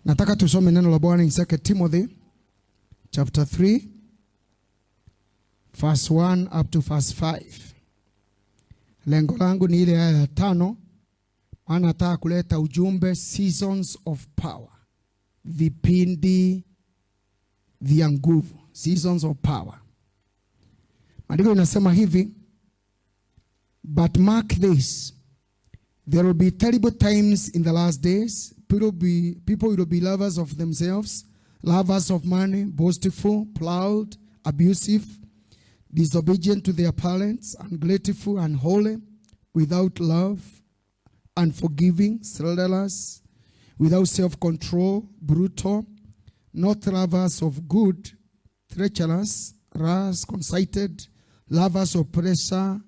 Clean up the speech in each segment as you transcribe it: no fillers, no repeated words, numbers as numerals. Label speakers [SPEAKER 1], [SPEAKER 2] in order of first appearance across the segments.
[SPEAKER 1] Nataka tusome neno la Bwana in 2 Timothy chapter 3 verse 1 up to verse 5. Lengo langu ni ile aya ya 5, maana nataka kuleta ujumbe seasons of power, vipindi vya nguvu, seasons of power. Maandiko inasema hivi, but mark this, there will be terrible times in the last days. People will be lovers of themselves, lovers of money, boastful, proud, abusive, disobedient to their parents, ungrateful, unholy, without love, unforgiving, slanderous, without self-control, brutal, not lovers of good, treacherous, rash, conceited, lovers of pleasure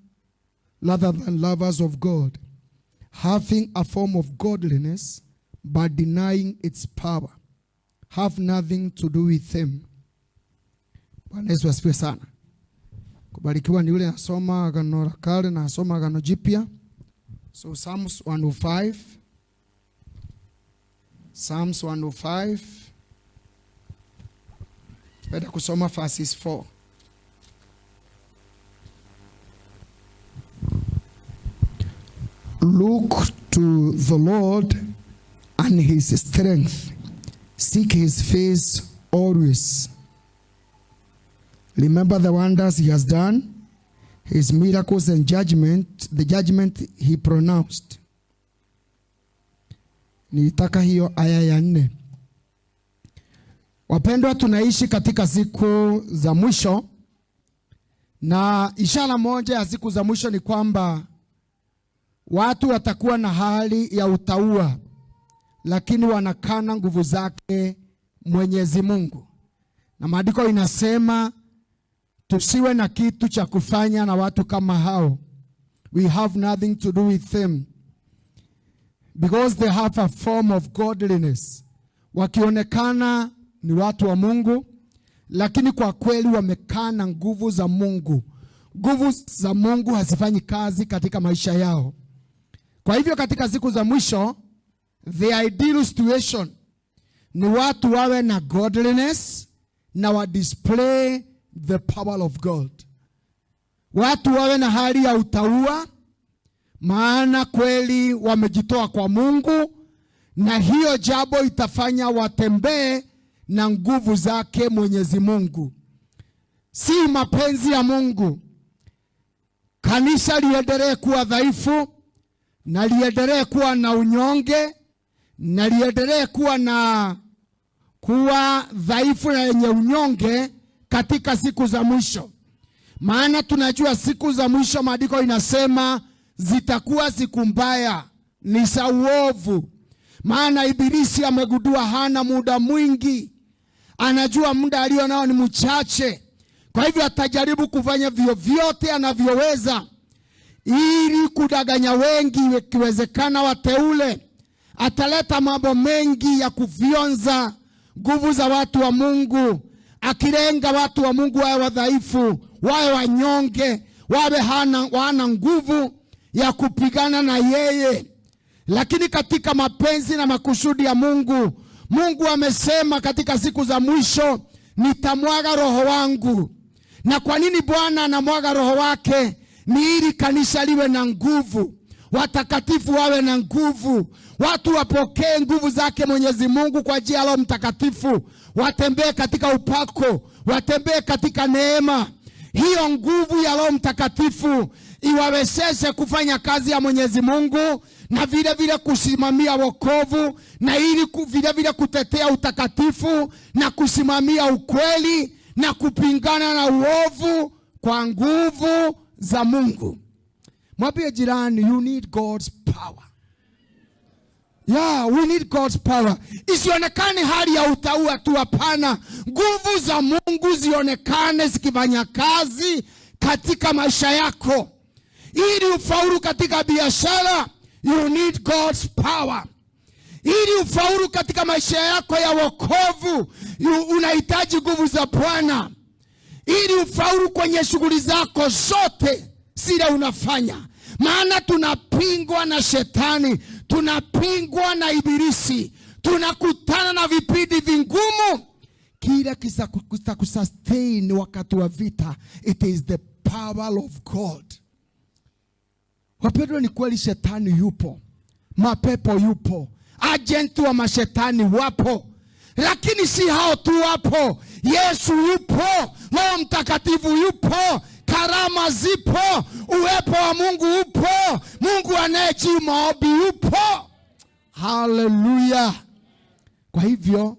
[SPEAKER 1] rather than lovers of God, having a form of godliness but denying its power. Have nothing to do with them. Bwana Yesu asifiwe sana. Kubarikiwa ni yule anasoma Agano la Kale na asoma Agano Jipya. So Psalms 105. Psalms 105. Tupenda kusoma verses 4. Look to the Lord and his strength. Seek his face always. Remember the wonders he has done, his miracles and judgment, the judgment he pronounced. Nilitaka hiyo aya ya 4. Wapendwa, tunaishi katika siku za mwisho, na ishara moja ya siku za mwisho ni kwamba watu watakuwa na hali ya utaua, lakini wanakana nguvu zake Mwenyezi Mungu. Na maandiko inasema tusiwe na kitu cha kufanya na watu kama hao. We have nothing to do with them because they have a form of godliness. Wakionekana ni watu wa Mungu, lakini kwa kweli wamekana nguvu za Mungu. Nguvu za Mungu hazifanyi kazi katika maisha yao. Kwa hivyo katika siku za mwisho, the ideal situation ni watu wawe na godliness na wa display the power of God. Watu wawe na hali ya utaua, maana kweli wamejitoa kwa Mungu, na hiyo jambo itafanya watembee na nguvu zake Mwenyezi Mungu. Si mapenzi ya Mungu kanisa liendelee kuwa dhaifu na liendelee kuwa na unyonge na liendelee kuwa na kuwa dhaifu na yenye unyonge katika siku za mwisho. Maana tunajua siku za mwisho, maandiko inasema zitakuwa siku mbaya, ni za uovu. Maana ibilisi amegundua hana muda mwingi, anajua muda alio nao ni mchache. Kwa hivyo atajaribu kufanya vyovyote anavyoweza ili kudanganya wengi, ikiwezekana wateule. Ataleta mambo mengi ya kufyonza nguvu za watu wa Mungu, akilenga watu wa Mungu wawe wadhaifu, wawe wanyonge, wawe wana nguvu ya kupigana na yeye. Lakini katika mapenzi na makusudi ya Mungu, Mungu amesema katika siku za mwisho nitamwaga roho wangu. Na kwa nini Bwana anamwaga roho wake? Ni ili kanisa liwe na nguvu, watakatifu wawe na nguvu, watu wapokee nguvu zake Mwenyezi Mungu kwa njia ya Roho Mtakatifu, watembee katika upako, watembee katika neema. Hiyo nguvu ya Roho Mtakatifu iwawezeshe kufanya kazi ya Mwenyezi Mungu na vile vile kusimamia wokovu, na ili vile vile kutetea utakatifu na kusimamia ukweli na kupingana na uovu kwa nguvu za Mungu. Mwambie jirani, you need God's power. Yeah, we need God's power. Isionekane hali ya utaua tu, hapana. Nguvu za Mungu zionekane zikifanya kazi katika maisha yako. Ili ufaulu katika biashara, you need God's power. Ili ufaulu katika maisha yako ya wokovu, unahitaji nguvu za Bwana. Ili ufaulu kwenye shughuli zako zote zile unafanya. Maana tunapingwa na shetani, tunapingwa na ibilisi, Tunakutana na vipindi vingumu. Kile kitakusustain wakati wa vita, it is the power of God. Wapendwa, ni kweli shetani yupo, mapepo yupo, agenti wa mashetani wapo, lakini si hao tu wapo. Yesu yupo, Roho Mtakatifu yupo, karama zipo, uwepo wa Mungu upo, Mungu anayejibu maombi yupo. Haleluya! Kwa hivyo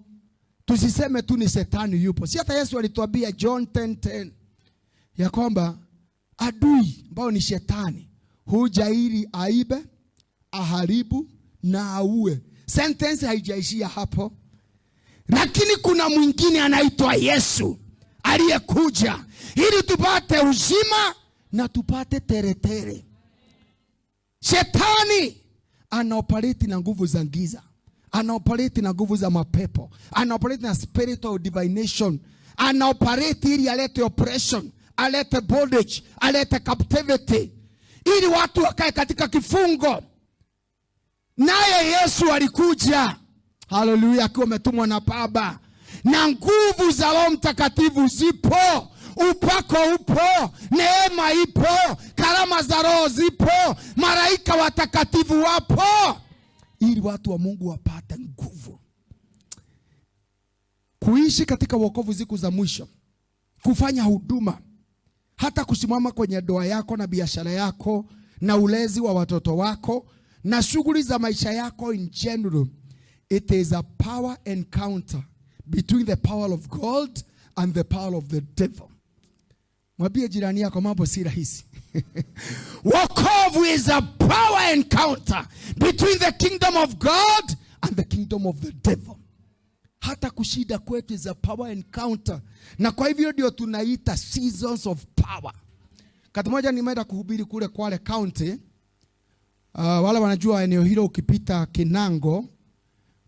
[SPEAKER 1] tusiseme tu ni shetani yupo. Si hata Yesu alituambia John 10:10 ya kwamba adui ambao ni shetani huja ili aibe, aharibu na aue. Sentence haijaishia hapo, lakini kuna mwingine anaitwa Yesu aliyekuja ili tupate uzima na tupate teretere. Shetani anaoperate na nguvu za giza, anaoperate na nguvu za mapepo, anaoperate na spiritual divination, anaoperate ili alete oppression, alete bondage, alete captivity, ili watu wakae katika kifungo. Naye Yesu alikuja, haleluya, akiwa ametumwa na Baba, na nguvu za Roho Mtakatifu zipo, upako upo, neema ipo, karama za Roho zipo, malaika watakatifu wapo, ili watu wa Mungu wapate nguvu kuishi katika wokovu siku za mwisho, kufanya huduma, hata kusimama kwenye ndoa yako na biashara yako na ulezi wa watoto wako na shughuli za maisha yako in general. It is a power encounter between the power of God and the power of the devil. Mwambie jirani yako mambo si rahisi. Wokovu is a power encounter between the kingdom of God and the kingdom of the devil. Hata kushinda kwetu is a power encounter, na kwa hivyo ndio tunaita seasons of power. Wakati moja nimeenda kuhubiri kule Kwale County. Wale wanajua eneo hilo, ukipita Kinango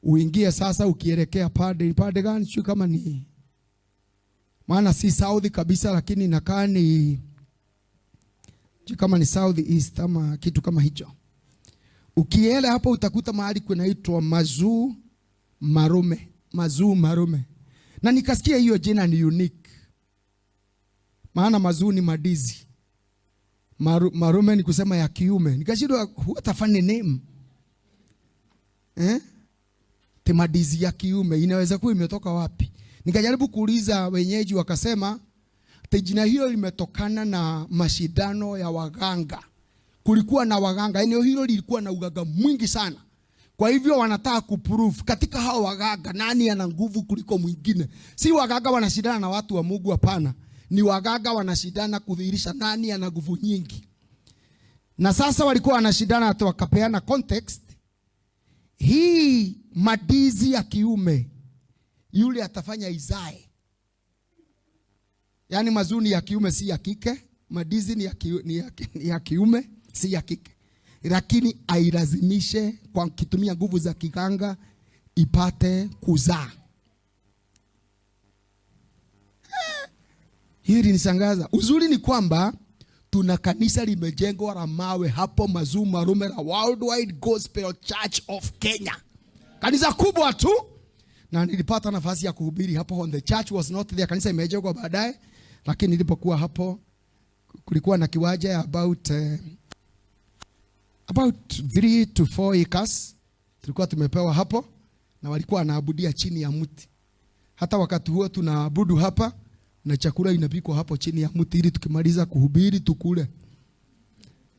[SPEAKER 1] uingie sasa ukielekea pande pande gani, sio kama ni maana si south kabisa, lakini inakaa ni sio kama ni south east ama kitu kama hicho. Ukienda hapo utakuta mahali kunaitwa Mazuu Marume, Mazuu Marume, na nikasikia hiyo jina ni unique, maana mazuu ni madizi, marume ni kusema ya kiume. Nikashindwa, what a funny name, eh? Madizi ya kiume inaweza kuwa imetoka wapi? Nikajaribu kuuliza wenyeji, wakasema jina hilo limetokana na mashindano ya waganga. Kulikuwa na waganga, eneo hilo lilikuwa na uganga mwingi sana. Kwa hivyo wanataka kuprove katika hao waganga nani ana nguvu kuliko mwingine. Si waganga wanashindana na watu wa Mungu, hapana. Ni waganga wanashindana kudhihirisha nani ana nguvu nyingi. Na sasa walikuwa wanashindana, hata wakapeana context. Hii madizi ya kiume yule atafanya izae. Yaani mazuni ya kiume si ya kike, madizi ni ya kiume si ya kike. Lakini ailazimishe kwa kutumia nguvu za kiganga ipate kuzaa. Hili linishangaza. Uzuri ni kwamba tuna kanisa limejengwa la mawe hapo Mazuu Marume la Worldwide Gospel Church of Kenya. Kanisa kubwa tu. Na nilipata nafasi ya kuhubiri hapo on the church was not there. Kanisa imejengwa baadaye, lakini nilipokuwa hapo kulikuwa na kiwanja ya about 3 to 4 acres tulikuwa tumepewa hapo, na walikuwa wanaabudia chini ya mti. Hata wakati huo tunaabudu hapa na chakula inapikwa hapo chini ya mti ili tukimaliza kuhubiri tukule.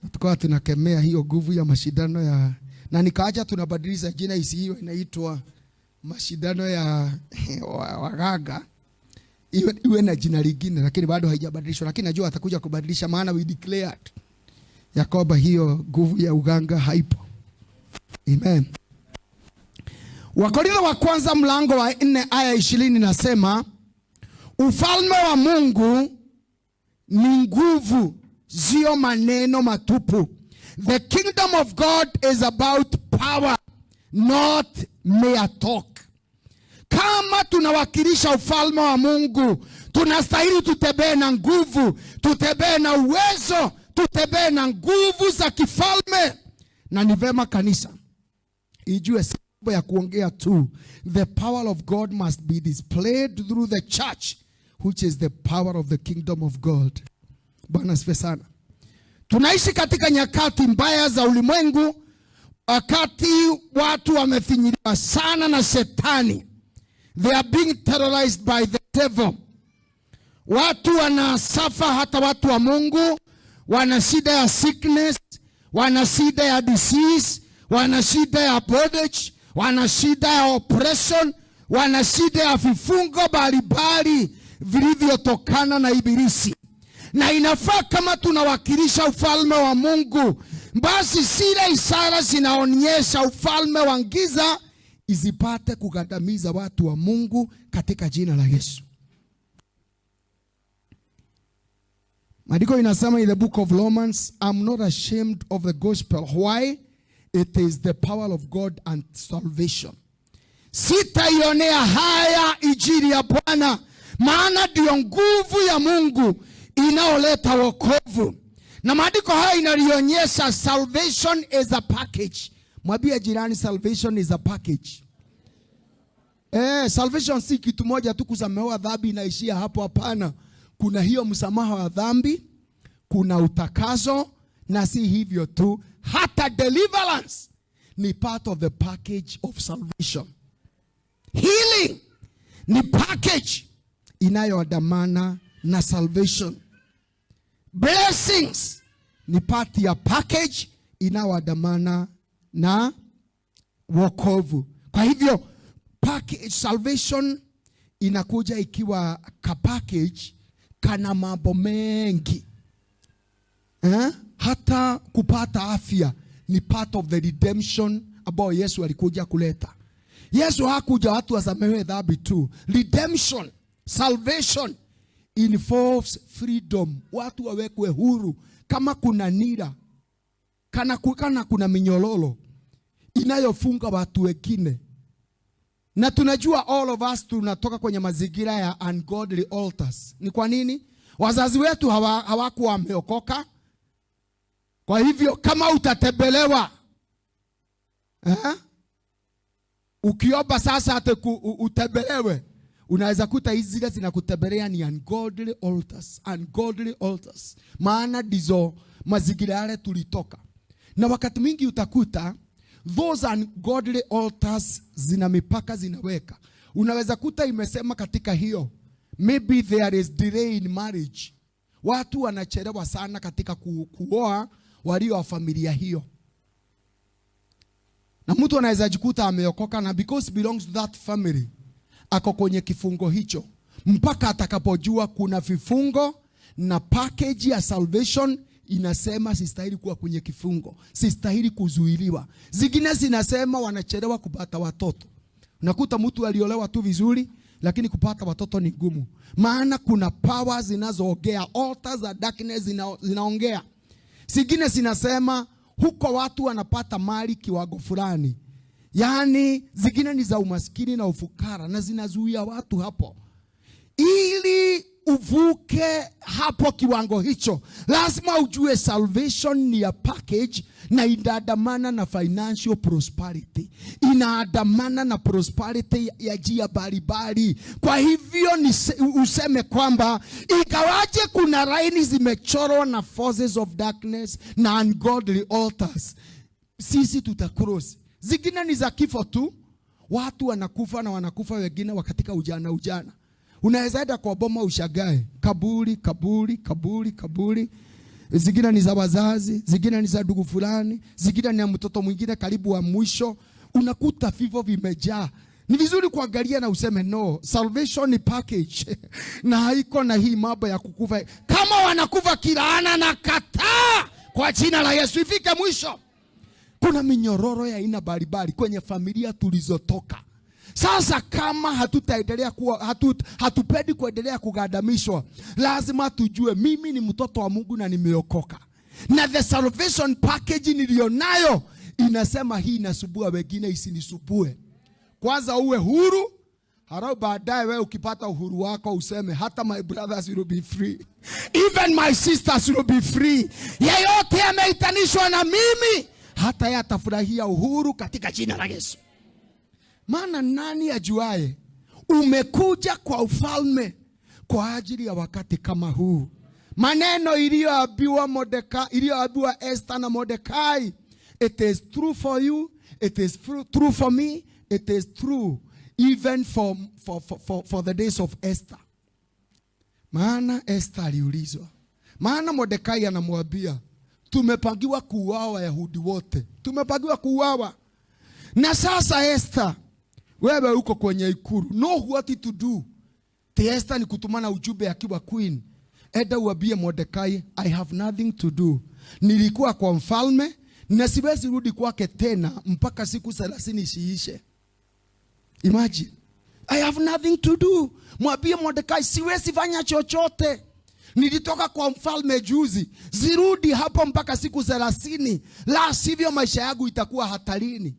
[SPEAKER 1] Na tukawa tunakemea hiyo nguvu ya mashindano ya, na nikaacha tunabadilisha jina isiwe inaitwa mashindano ya waganga, iwe na jina lingine, lakini bado haijabadilishwa, lakini najua atakuja kubadilisha, maana we declared ya kwamba hiyo nguvu ya uganga haipo. Amen. Wakorintho wa kwanza mlango wa 4 aya 20 nasema ufalme wa Mungu ni nguvu, sio maneno matupu. The kingdom of God is about power, not mere talk. Kama tunawakilisha ufalme wa Mungu, tunastahili tutembee na nguvu, tutembee na uwezo, tutembee na nguvu za kifalme. Na ni vema kanisa ijue Ya kuongea tu. The power of God must be displayed through the church, which is the power of the kingdom of God. Bwana asifiwe sana. Tunaishi katika nyakati mbaya za ulimwengu, wakati watu wamefinyiliwa sana na shetani. They are being terrorized by the devil. Watu wanasuffer, hata watu wa Mungu wana shida ya sickness, wana shida ya disease, wana shida ya bondage, wana shida ya oppression, wana shida ya vifungo mbalimbali vilivyotokana na ibilisi. Na inafaa kama tunawakilisha ufalme wa Mungu, basi zile ishara zinaonyesha ufalme wa giza isipate kugandamiza watu wa Mungu katika jina la Yesu. Maandiko inasema in the book of Romans, "I'm not ashamed of the gospel." Why? It is the power of God and salvation. Sitaionea haya injili ya Bwana, maana ndiyo nguvu ya Mungu inaoleta wokovu. Na maandiko haya inalionyesha salvation is a package. Mwambie jirani, salvation is a package. Salvation si kitu moja tu kusamehewa dhambi inaishia hapo, hapana. Kuna hiyo msamaha wa dhambi, kuna utakaso, na si hivyo tu, hata deliverance ni part of the package of salvation. Healing ni package inayoandamana na salvation. Blessings ni part ya package inayoandamana na wokovu. Kwa hivyo package, salvation inakuja ikiwa ka package kana mambo mengi, eh? Hata kupata afya ni part of the redemption ambayo Yesu alikuja kuleta. Yesu hakuja watu wasamehewe dhambi tu. Redemption, salvation involves freedom. Watu wawekwe huru. Kama kuna nira, kana kuna minyororo inayofunga watu wengine, na tunajua all of us tunatoka kwenye mazingira ya ungodly altars. Ni kwa nini? Wazazi wetu hawakuwa wameokoka. Kwa hivyo kama utatembelewa, eh? Ukiomba sasa ate utembelewe, unaweza kuta hizi zile zinakutembelea ni ungodly altars, ungodly altars, maana ndizo mazingira yale tulitoka. Na wakati mwingi utakuta those ungodly altars zina mipaka zinaweka. Unaweza kuta imesema katika hiyo, maybe there is delay in marriage. Watu wanachelewa sana katika kuoa walio wa familia hiyo, na mtu anaweza jikuta ameokoka na because belongs to that family ako kwenye kifungo hicho mpaka atakapojua kuna vifungo na package ya salvation inasema sistahili kuwa kwenye kifungo, sistahili kuzuiliwa. Zingine zinasema wanachelewa kupata watoto. Unakuta mtu aliolewa tu vizuri, lakini kupata watoto ni gumu, maana kuna power zinazoongea, altars za darkness zinaongea. Zingine zinasema huko watu wanapata mali kiwango fulani, yaani zingine ni za umaskini na ufukara na zinazuia watu hapo. Ili uvuke hapo kiwango hicho, lazima ujue salvation ni ya package na inaandamana na financial prosperity, inaandamana na prosperity ya njia mbalimbali. Kwa hivyo ni useme kwamba ingawaje kuna laini zimechorwa na forces of darkness na ungodly altars, sisi tutacross. Zingine ni za kifo tu, watu wanakufa na wanakufa wengine wakatika ujana ujana. Unaweza enda kwa boma ushangae, kaburi, kaburi, kaburi, kaburi. Zingine ni za wazazi, zingine ni za ndugu fulani, zingine ni ya mtoto mwingine karibu wa mwisho. Unakuta vifo vimejaa. Ni vizuri kuangalia na useme no, salvation ni package na haiko na hii mambo ya kukufa. Kama wanakufa kilaana na kataa kwa jina la Yesu ifike mwisho. Kuna minyororo ya aina mbalimbali kwenye familia tulizotoka. Sasa kama hatutaendelea kuwa hatupendi kuendelea kugandamishwa, lazima tujue mimi ni mtoto wa Mungu na nimeokoka. Na the salvation package nilionayo inasema hii inasumbua wengine isinisumbue. Kwanza uwe huru, halafu baadaye wewe ukipata uhuru wako useme hata my brothers will be free. Even my sisters will be free. Yeyote ameitanishwa na mimi, hata yeye atafurahia uhuru katika jina la Yesu. Maana nani ajuaye umekuja kwa ufalme kwa ajili ya wakati kama huu? Maneno iliyoambiwa Mordekai, iliyoambiwa Esther na Mordekai, it is true for you, it is true for me, it is true even for the days of Esther. Maana Esther aliulizwa. Maana Mordekai anamwambia, tumepangiwa kuuawa Wayahudi wote, tumepangiwa kuuawa. Na sasa Esther, wewe uko kwenye ikulu, know what to do. The Esther ni kutumana ujumbe akiwa queen. Enda uambie Mordekai, I have nothing to do. Nilikuwa kwa mfalme na siwezi rudi kwake tena mpaka siku 30 isiishe. Imagine. I have nothing to do. Mwambie Mordekai siwezi fanya chochote. Nilitoka kwa mfalme juzi, zirudi hapo mpaka siku 30, la sivyo maisha yangu itakuwa hatarini.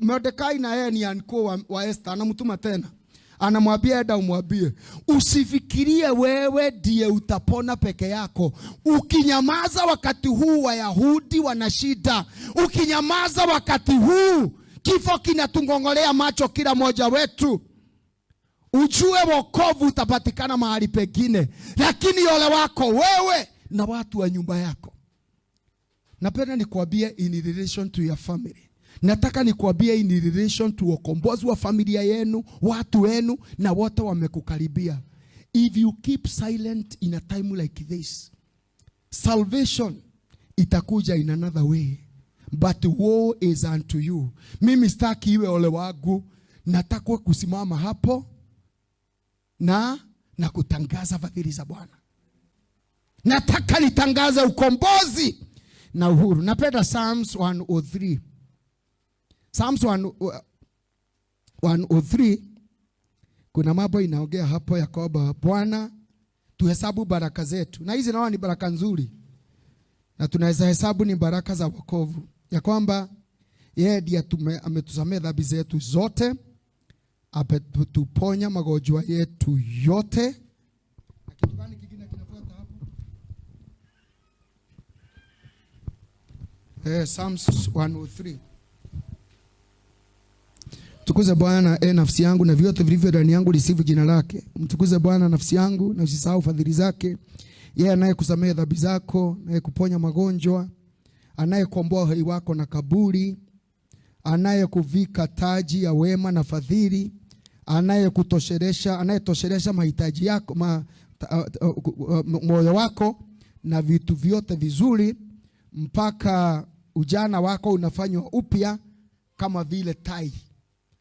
[SPEAKER 1] Mordekai na yeye ni uncle wa Esther, anamtuma tena. Anamwambia enda umwambie, usifikirie wewe ndiye utapona peke yako. Ukinyamaza wakati huu Wayahudi wana shida. Ukinyamaza wakati huu kifo kinatungongolea macho kila mmoja wetu. Ujue wokovu utapatikana mahali pengine, lakini ole wako wewe na watu wa nyumba yako. Napenda nikuambie in relation to your family. Nataka nikuambie in relation to ukombozi wa familia yenu, watu wenu na wote wamekukaribia. If you keep silent in a time like this, salvation itakuja in another way. But woe is unto you. Mimi sitaki iwe ole wangu. Nataka kusimama hapo na kutangaza fadhili za Bwana. Nataka nitangaze ukombozi na uhuru. Napenda Psalms 103. Psalms 103 kuna mambo inaongea hapo ya kwamba Bwana tuhesabu baraka zetu. Na hizi naona ni baraka nzuri. Na tunaweza hesabu ni baraka za wokovu. Ya kwamba yeye ndiye ametusamea dhambi zetu zote, ametuponya magonjwa yetu yote. Na kitu gani kingine kinafuata hapo? Psalms 103. Tukuze Bwana, nafsi yangu, na vyote vilivyo ndani yangu lisifu jina lake. Mtukuze Bwana nafsi yangu, na usisahau fadhili zake. Yeye anayekusamehe dhambi zako, anayekuponya magonjwa, anayekomboa uhai wako na kaburi, anayekuvika taji ya wema na fadhili, anayekutoshelesha, anayetoshelesha mahitaji yako, moyo wako na vitu vyote vizuri, mpaka ujana wako unafanywa upya kama vile tai.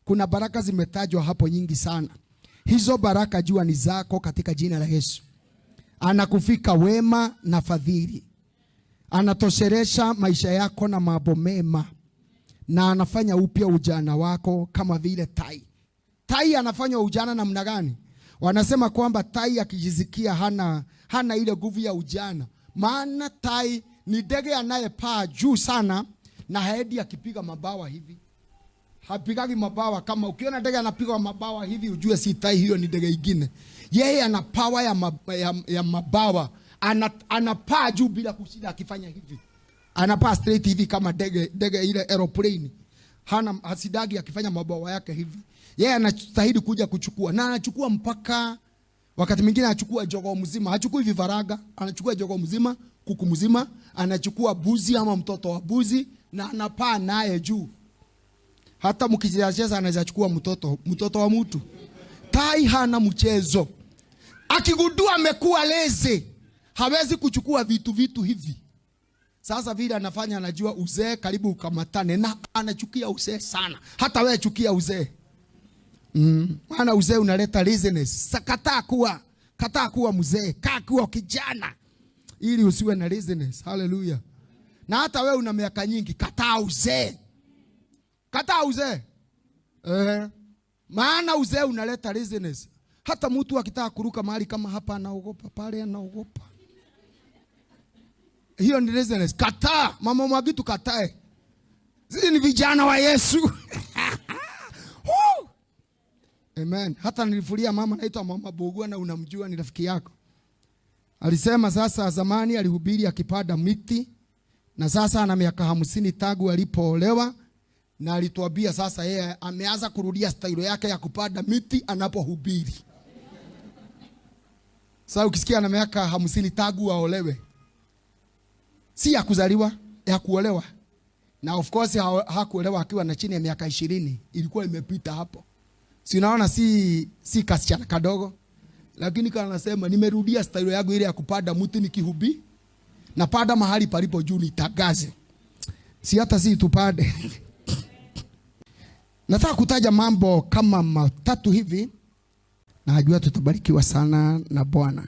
[SPEAKER 1] Kuna baraka zimetajwa hapo nyingi sana. Hizo baraka jua ni zako katika jina la Yesu. Anakufika wema na fadhili. Anatoshelesha maisha yako na mambo mema. Na anafanya upya ujana wako kama vile tai. Tai anafanya ujana namna gani? Wanasema kwamba tai akijisikia hana ile nguvu ya ujana. Maana tai ni ndege anayepaa juu sana na haendi akipiga mabawa hivi. Hapigagi mabawa. Kama ukiona ndege anapiga mabawa hivi ujue si tai, hiyo ni ndege ingine. Yeye ana power ya mabawa. Anapaa juu bila kushinda akifanya hivi. Anapaa straight hivi kama ndege ile aeroplane. Hana hasidagi akifanya mabawa yake hivi. Yeye anastahili kuja kuchukua. Na anachukua mpaka wakati mwingine anachukua jogoo mzima. Hachukui vifaranga, anachukua jogoo mzima, kuku mzima, anachukua buzi ama mtoto wa buzi na anapaa naye juu. Hata mkicheza anaweza chukua mtoto wa mtu. Tai hana mchezo. Akigundua amekuwa leze, hawezi kuchukua vitu hivi. Sasa vile anafanya, anajua uzee karibu ukamatane, na anachukia uzee sana. Hata wewe chukia uzee. Maana uzee unaleta laziness. Kataa kuwa mzee, kaa kuwa kijana ili usiwe na laziness. Hallelujah. Na hata wewe una miaka nyingi, kataa uzee. Kataa uzee. Maana uzee unaleta laziness. Hata mtu akitaka kuruka mahali kama hapa anaogopa, pale anaogopa. Hiyo ni laziness. Kataa, mama mwagitu katae. Sisi ni vijana wa Yesu. Amen. Hata nilifulia mama anaitwa Mama Bogua na unamjua ni rafiki yako. Alisema sasa zamani alihubiri akipanda miti na sasa ana miaka 50 tangu alipoolewa. Na alituambia sasa yeye ameanza kurudia stailo yake ya kupanda miti anapohubiri. Sasa ukisikia ana miaka 50 tangu aolewe, si ya kuzaliwa, ya kuolewa. Na of course hakuolewa akiwa na chini ya miaka 20, ilikuwa imepita hapo. Si unaona si kasichana kadogo. Lakini kana nasema nimerudia stailo yangu ile ya kupanda mti nikihubiri. Napanda mahali palipo juu nitangaze. Si hata si tupande. Nataka kutaja mambo kama matatu hivi. Najua tutabarikiwa sana na Bwana.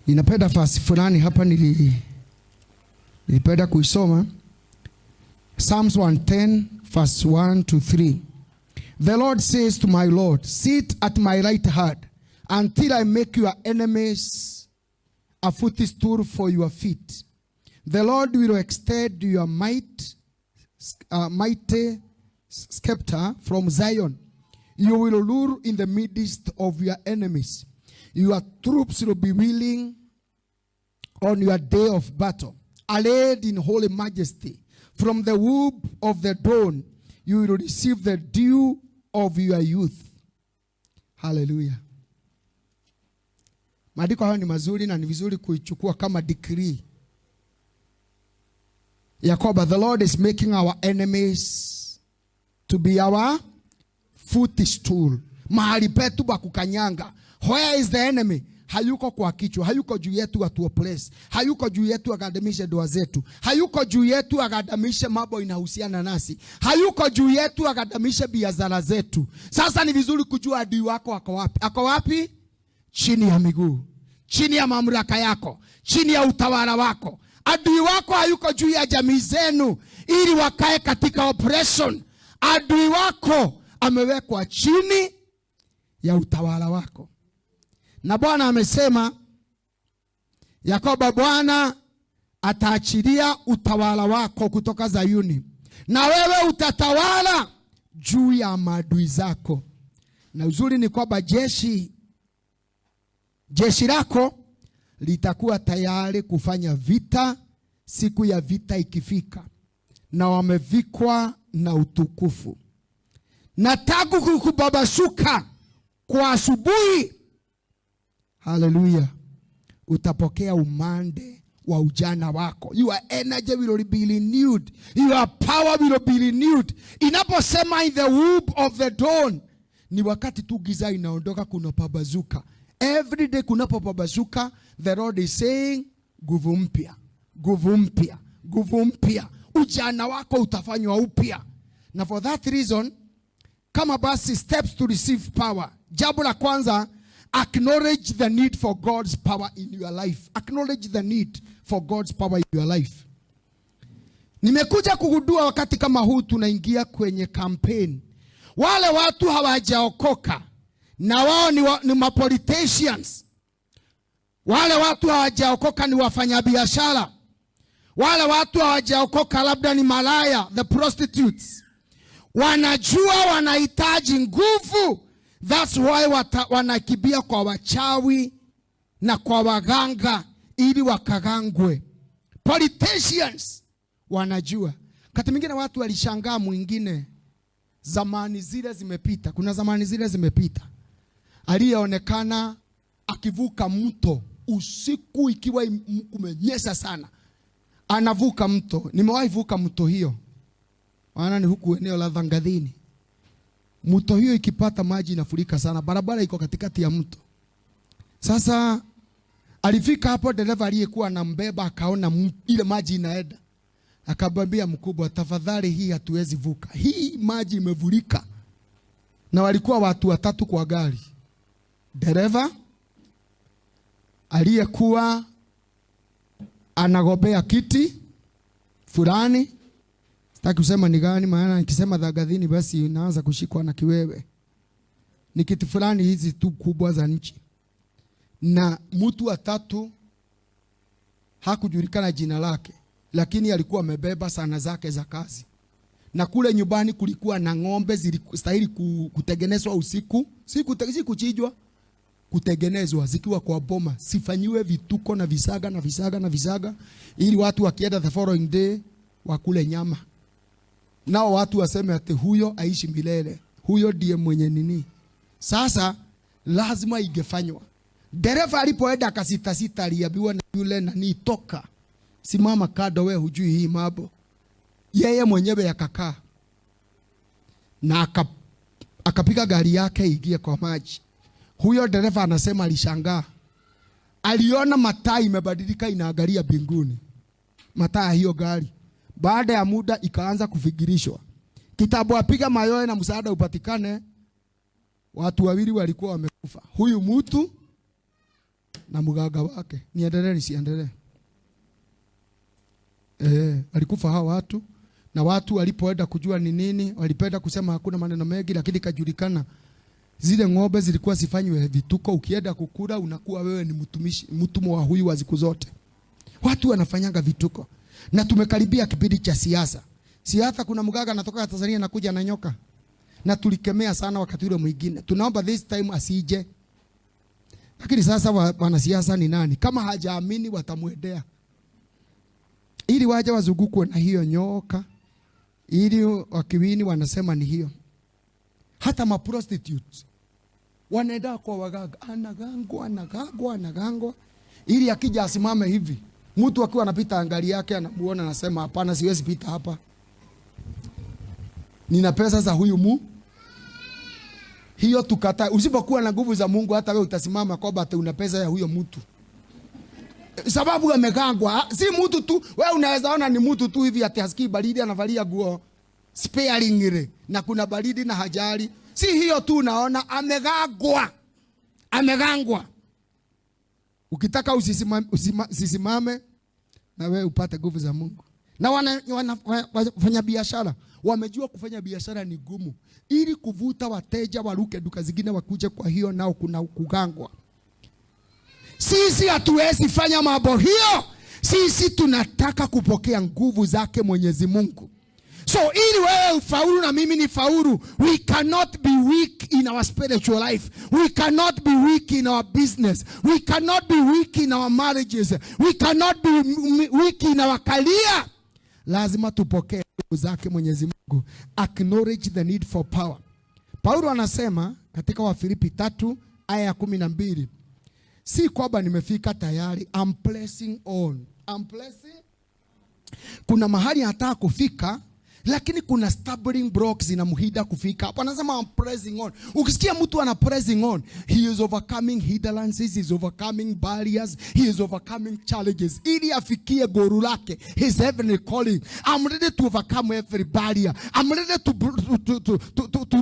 [SPEAKER 1] Ninapenda fasi fulani hapa nilipenda kuisoma. Psalms 110 verse 1 to 3. The Lord says to my Lord, sit at my right hand until I make your enemies a footstool for your feet. The Lord will extend your mighty scepter from Zion. You will rule in the midst of your enemies. Your troops will be willing on your day of battle, arrayed in holy majesty. From the womb of the dawn, you will receive the dew of your youth. Hallelujah. Maandiko hayo ni mazuri na ni vizuri kuichukua kama decree ya kwamba the Lord is making our enemies to be our footstool. Mahali petu pa kukanyanga. Where is the enemy? Hayuko kwa kichwa, hayuko juu yetu atuoppress, hayuko juu yetu akadamishe ndoa zetu, hayuko juu yetu akadamishe mambo inahusiana nasi, hayuko juu yetu akadamishe biashara zetu. Sasa ni vizuri kujua adui wako ako wapi. Ako wapi? Chini ya miguu, chini ya mamlaka yako, chini ya utawala wako. Adui wako hayuko juu ya jamii zenu ili wakae katika oppression. Adui wako amewekwa chini ya utawala wako. Na Bwana amesema ya kwamba Bwana ataachilia utawala wako kutoka Zayuni, na wewe utatawala juu ya maadui zako. Na uzuri ni kwamba jeshi lako litakuwa tayari kufanya vita siku ya vita ikifika, na wamevikwa na utukufu. Na tangu kukubabasuka kwa asubuhi, hallelujah, utapokea umande wa ujana wako. Your energy will be renewed. Your power will be renewed. Inaposema in the womb of the dawn, ni wakati tu giza inaondoka, kunapabazuka. Every day kunapopabazuka, the Lord is saying, nguvu mpya, nguvu mpya, nguvu mpya. Ujana wako utafanywa upya. Na for that reason, kama basi steps to receive power. Jambo la kwanza, acknowledge the need for God's power in your life. Acknowledge the need for God's power in your life. Nimekuja kugundua wakati kama huu tunaingia kwenye campaign. Wale watu hawajaokoka na wao ni mapoliticians. Wale watu hawajaokoka ni wafanyabiashara. Wale watu hawajaokoka labda ni malaya, the prostitutes. Wanajua wanahitaji nguvu. That's why wanakimbia kwa wachawi na kwa waganga ili wakagangwe. Politicians wanajua. Wakati mwingine watu walishangaa mwingine, zamani zile zimepita. Kuna zamani zile zimepita. Aliyeonekana akivuka mto usiku ikiwa kumenyesha sana. Anavuka mto. Nimewahi vuka mto hiyo. Maana ni huku eneo la Dhangadhini. Mto hiyo ikipata maji inafurika sana. Barabara iko katikati ya mto. Sasa alifika hapo, dereva aliyekuwa anambeba akaona ile maji inaenda. Akamwambia mkubwa, tafadhali hii hatuwezi vuka. Hii maji imevurika. Na walikuwa watu watatu kwa gari. Dereva aliyekuwa anagobea kiti fulani, sitaki kusema ni gani, maana nikisema Dhangadhini basi naanza kushikwa na kiwewe. Ni kiti fulani hizi tu kubwa za nchi. Na mtu wa tatu hakujulikana jina lake, lakini alikuwa amebeba sana zake za kazi. Na kule nyumbani kulikuwa na ng'ombe zilistahili kutengenezwa usiku, si kuchinjwa, kutengenezwa zikiwa kwa boma, sifanyiwe vituko na visaga na visaga na visaga, ili watu wakienda the following day wakule nyama, nao watu waseme ati huyo aishi milele, huyo ndiye mwenye nini. Sasa lazima ingefanywa. Dereva alipoenda akasitasita, aliambiwa na yule nani, toka, simama kando, we hujui hii mambo. Yeye mwenyewe akakaa na akapiga gari yake ingie kwa maji. Huyo dereva anasema alishangaa, aliona mataa imebadilika inaangalia mbinguni, mataa hiyo gari. Baada ya muda ikaanza kufikirishwa, kitabu apiga mayowe na msaada upatikane. Watu wawili walikuwa wamekufa, huyu mtu na mganga wake. Niendelee nisiendelee? Walikufa hao watu, na watu walipoenda kujua ni nini, walipenda kusema hakuna maneno mengi, lakini ikajulikana zile ng'ombe zilikuwa zifanywe vituko. Ukienda kukula unakuwa wewe ni mtumishi, mtumwa wa huyu wa siku zote. Watu wanafanyanga vituko, na tumekaribia kipindi cha siasa. Siasa, kuna mganga anatoka Tanzania anakuja na nyoka, na tulikemea sana wakati ule mwingine. Tunaomba this time asije, lakini sasa wanasiasa ni nani? Kama hajaamini watamwendea ili waje wazungukwe na hiyo nyoka, ili wakiwini wanasema ni hiyo. Hata ma prostitutes wanaenda kwa waganga, anagangwa, anagangwa, anagangwa, ili akija asimame hivi, mtu akiwa anapita angali yake anamuona, anasema hapana, siwezi pita hapa, nina pesa za huyu mu. Hiyo tukataa. Usipokuwa na nguvu za Mungu, hata wewe utasimama kwamba ati una pesa ya huyo mtu, sababu amegangwa. Si mtu tu, wewe unaweza ona ni mtu tu hivi ati hasikii baridi, anavalia nguo sparingly na kuna baridi na hajali. Si hiyo tu, unaona amegangwa, amegangwa. Ukitaka usisimame na wewe upate nguvu za Mungu. Na wafanya biashara wamejua kufanya biashara ni gumu, ili kuvuta wateja waruke duka zingine wakuje. Kwa hiyo nao kuna kugangwa. Sisi hatuwezi fanya mambo hiyo. Sisi tunataka kupokea nguvu zake Mwenyezi Mungu. So ili wewe ufaulu na mimi ni faulu, we cannot be weak in our spiritual life. We cannot be weak in our business. We cannot be weak in our marriages. We cannot be weak in our career. Lazima tupokee nguvu zake Mwenyezi Mungu. Acknowledge the need for power. Paulo anasema katika Wafilipi 3 aya ya 12, si kwamba nimefika tayari, I'm pressing on. I'm pressing. Kuna mahali anataka kufika, lakini kuna stumbling blocks zinamhinder kufika hapo. Anasema I'm pressing on. Ukisikia mtu ana pressing on, he is overcoming hindrances, he is overcoming barriers, he is overcoming challenges ili afikie goal lake, his heavenly calling. I'm ready to overcome every barrier. I'm ready to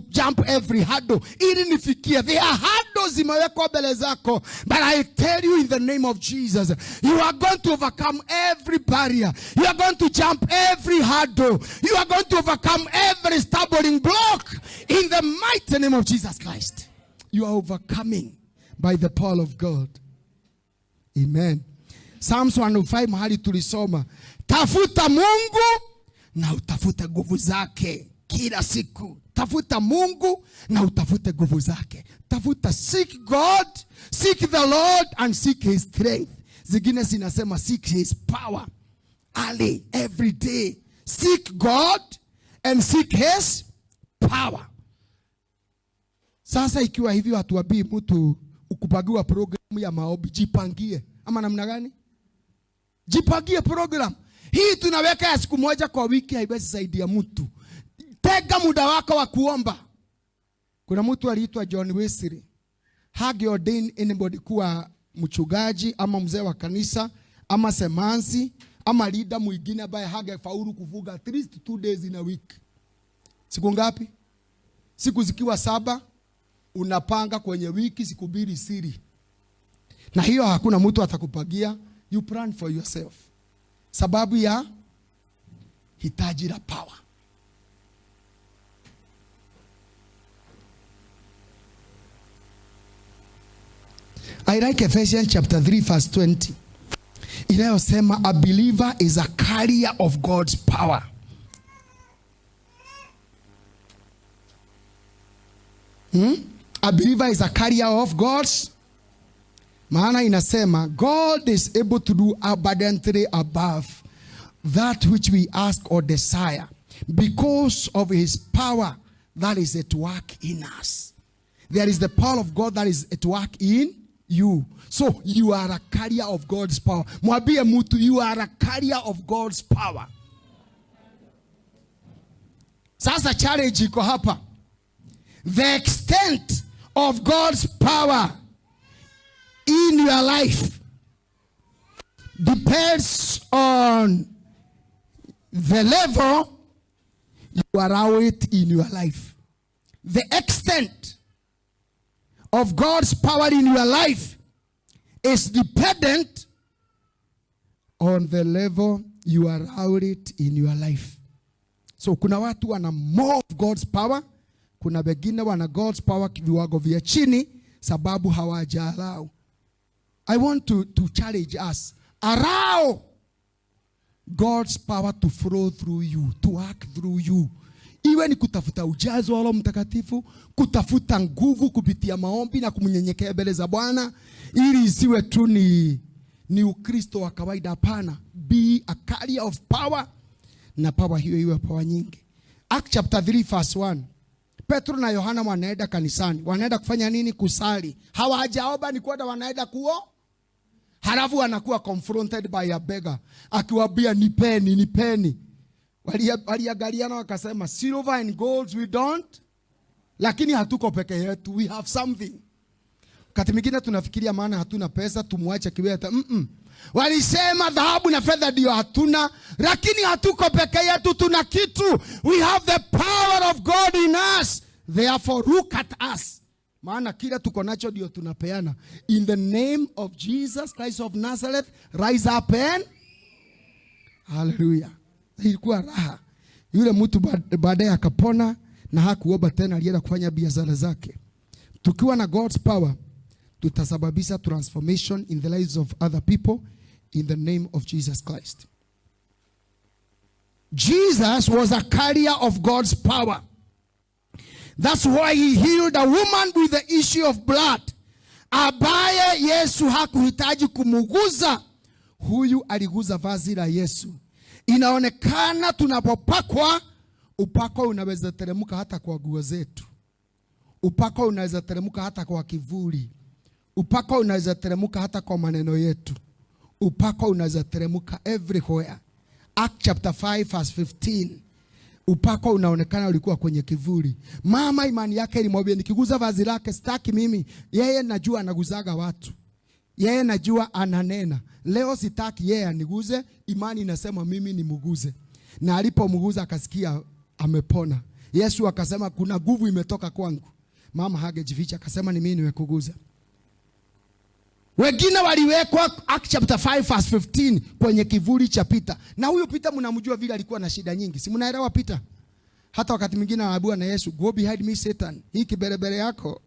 [SPEAKER 1] jump every hurdle ili nifikie. There are hurdles zimewekwa mbele zako, but I tell you in the name of Jesus, you are going to overcome every barrier. You are going to jump every hurdle. You are going to overcome every stumbling block in the mighty name of Jesus Christ. You are overcoming by the power of God. Amen. Psalms 105 mahali tulisoma, tafuta Mungu na utafute nguvu zake kila siku. Tafuta Mungu na utafute nguvu zake. Tafuta, seek God, seek the Lord and seek his strength. Zingine zinasema seek his power. Early, every day. Seek God and seek his power. Sasa ikiwa hivyo, hatuambii mtu ukupangiwa programu ya maombi, jipangie ama namna gani? Jipangie program. Hii tunaweka ya siku moja kwa wiki haiwezi saidia mtu. Tega muda wako wa kuomba. Kuna mtu aliitwa John Wesley. Hangeordain anybody kuwa mchungaji ama mzee wa kanisa ama semansi ama leader mwingine ambaye hangefaulu kufunga at least 2 days in a week. Siku ngapi? Siku zikiwa 7, unapanga kwenye wiki siku mbili siri. Na hiyo hakuna mtu atakupangia, you plan for yourself. Sababu ya hitaji la power. I like Ephesians chapter 3 verse 20 inayosema a believer is a carrier of God's power. A believer is a carrier of God's. Maana inasema God is able to do abundantly above that which we ask or desire because of his power that is at work in us. There is the power of God that is at work in you. So you are a carrier of God's power. Mwambie mtu, you are a carrier of God's power. Sasa challenge iko hapa. The extent of God's power in your life depends on the level you allow it in your life. The extent of God's power in your life is dependent on the level you allow it in your life. So kuna watu wana more of God's power, kuna wengine wana God's power viwango vya chini sababu hawajaallow. I want to challenge us. Allow God's power to flow through you, to work through you. Iwe ni kutafuta ujazo wa Roho Mtakatifu, kutafuta nguvu kupitia maombi na kumnyenyekea mbele za Bwana, ili isiwe tu ni Ukristo wa kawaida. Hapana, be a carrier of power, na power hiyo iwe power nyingi. Act chapter 3 verse 1. Petro na Yohana wanaenda kanisani, wanaenda kufanya nini? Kusali. Hawajaomba, ni kwenda wanaenda kuo. Halafu wanakuwa confronted by a beggar akiwaambia, "Nipeni, nipeni." Waliangaliana wakasema, "Silver and gold we don't, lakini hatuko peke yetu, we have something." Wakati mwingine tunafikiria maana hatuna pesa tumwache kiwete. Walisema dhahabu na fedha ndio hatuna, lakini hatuko peke yetu, tuna kitu. We have the power of God in us. Therefore look at us. Maana kila tuko nacho ndio tunapeana. In the name of Jesus Christ of Nazareth, rise up and hallelujah. Ilikuwa raha. Yule mtu baadaye akapona na hakuomba tena, alienda kufanya biashara zake. Tukiwa na God's power, tutasababisha transformation in the lives of other people in the name of Jesus Christ. Jesus was a carrier of God's power. That's why he healed a woman with the issue of blood, ambaye Yesu hakuhitaji kumuguza. Huyu aliguza vazi la Yesu. Inaonekana tunapopakwa, upako unaweza teremka hata kwa nguo zetu. Upako unaweza teremka hata kwa kivuli. Upako unaweza teremka hata kwa maneno yetu. Upako unaweza teremka everywhere. Act chapter 5 verse 15. Upako unaonekana ulikuwa kwenye kivuli. Mama imani yake ilimwambia, "Nikiguza vazi lake, sitaki mimi. Yeye najua anaguzaga watu. Yeye najua ananena. Leo sitaki yeye aniguze, imani inasema mimi nimuguze." Na alipomguza akasikia amepona. Yesu akasema, "Kuna nguvu imetoka kwangu." Mama hagejificha, akasema, "Ni mimi nimekuguza." Wengine waliwekwa, Act chapter 5 verse 15, kwenye kivuli cha Peter. Na huyu Peter mnamjua vile alikuwa na shida nyingi. Si mnaelewa Peter? Hata wakati mwingine anaambiwa na Yesu, "Go behind me, Satan. Hii kiberebere yako.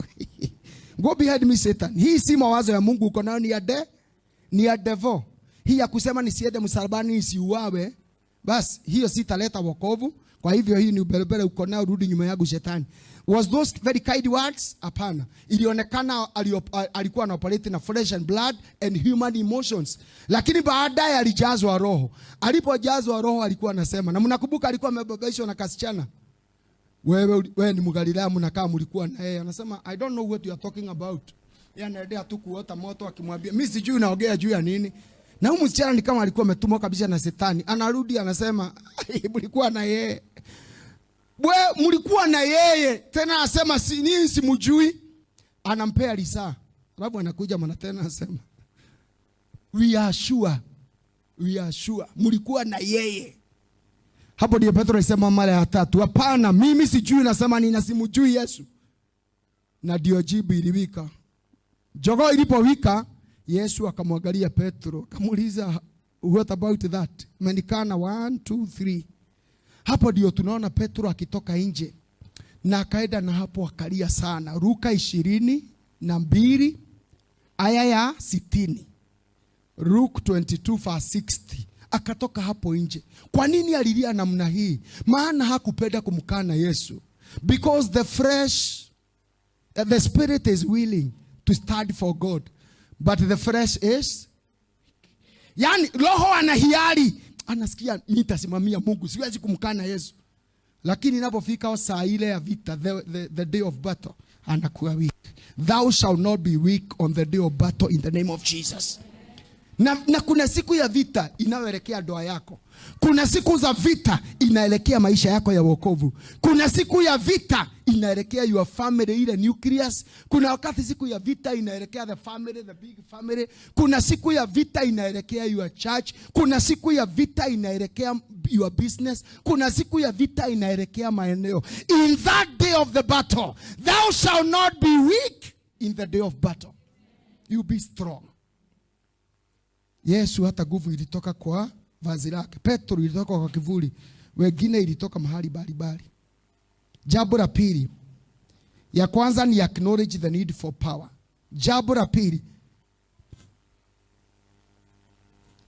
[SPEAKER 1] Go behind me, Satan. Hii si mawazo ya Mungu uko nayo, ni ya devil. Hii ya kusema nisiende msalabani nisiuawe, basi hiyo sitaleta wokovu. Kwa hivyo hii ni uberebere uko nayo, rudi nyuma yangu, shetani." Was those very kind words? Hapana. Ilionekana alikuwa ana operate na flesh and blood and human emotions. Lakini baadaye alijazwa Roho. Alipojazwa Roho alikuwa anasema. Na mnakumbuka alikuwa amebabaishwa na kasichana. "Wewe, wewe ni Mgalilaya, mnakaa mlikuwa na yeye." Anasema, "I don't know what you are talking about." Yeye anaendelea tu kuota moto akimwambia, "Mimi sijui unaongea juu ya nini." Na huyu msichana ni kama alikuwa ametumwa kabisa na shetani. Anarudi anasema, "Mlikuwa na yeye. We, mlikuwa na yeye." Tena anasema, "Si nini, simjui." Anampea lisaa. Alafu anakuja mwana tena anasema, "We are sure. We are sure. Mlikuwa na yeye." Hapo ndiyo Petro alisema mara ya tatu, "Hapana, mimi sijui nasema nini na simjui Yesu." Na ndio jibu iliwika. Jogoo ilipowika, Yesu akamwangalia Petro, akamuuliza, "What about that? Umenikana 1 2 3." Hapo ndio tunaona Petro akitoka nje na akaenda na hapo akalia sana. Luka 22 aya ya 60. Luke 22 verse 60. Akatoka hapo nje. Kwa nini alilia namna hii? Maana hakupenda kumkana Yesu. Because the flesh, the spirit is willing to stand for God, but the flesh is. Yani roho ana hiari, anasikia nitasimamia Mungu, siwezi kumkana Yesu. Lakini inapofika saa ile ya vita, the day of battle, anakuwa weak. Thou shall not be weak on the day of battle in the name of Jesus. Na kuna siku ya vita inayoelekea ndoa yako. Kuna siku za vita inaelekea maisha yako ya wokovu. Kuna siku ya vita inaelekea your family, ile nucleus. Kuna wakati siku ya vita inaelekea the family, the big family. Kuna siku ya vita inaelekea your church. Kuna siku ya vita inaelekea your business. Kuna siku ya vita inaelekea maeneo. In that day of the battle, thou shall not be weak in the day of battle. You be strong. Yesu hata nguvu ilitoka kwa vazi lake. Petro ilitoka kwa kivuli. Wengine ilitoka mahali mbalimbali. Jambo la pili. Ya kwanza ni acknowledge the need for power. Jambo la pili,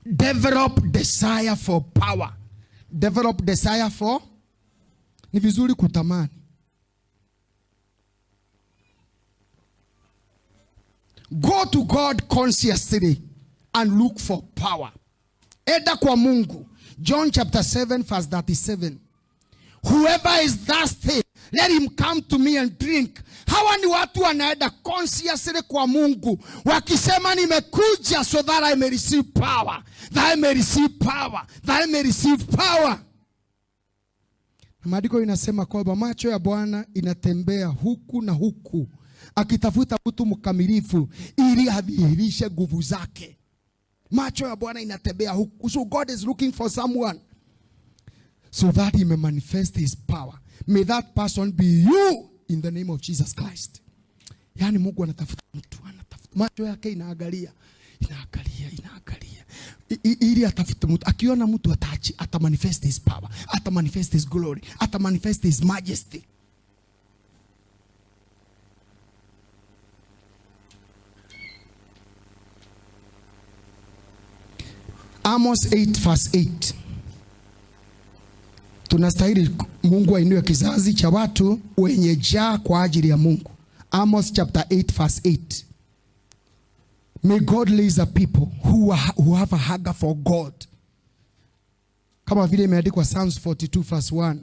[SPEAKER 1] develop desire for power. Develop desire for, ni vizuri kutamani. Go to God consciously and look for power. Enda kwa Mungu. John chapter 7 verse 37. Whoever is thirsty, let him come to me and drink. Hawa ni watu wanaenda consciously kwa Mungu wakisema nimekuja so that I may receive power, that I may receive power, that I may receive power. Na maandiko inasema kwamba macho ya Bwana inatembea huku na huku akitafuta mtu mkamilifu ili adhihirishe nguvu zake. Macho ya Bwana inatembea huku. So God is looking for someone so that he may manifest his power. May that person be you in the name of Jesus Christ. Yani Mungu anatafuta mtu, anatafuta. Macho yake inaangalia, inaangalia, inaangalia. Ili atafute mtu. Akiona mtu atachi, ata manifest his power, ata manifest his glory, ata manifest his majesty. Amos 8 verse 8. Tunastahili Mungu ainue kizazi cha watu wenye njaa kwa ajili ya Mungu. Amos chapter 8 verse 8. May God raise a people who have a hunger for God. Kama vile imeandikwa Psalms 42 verse 1.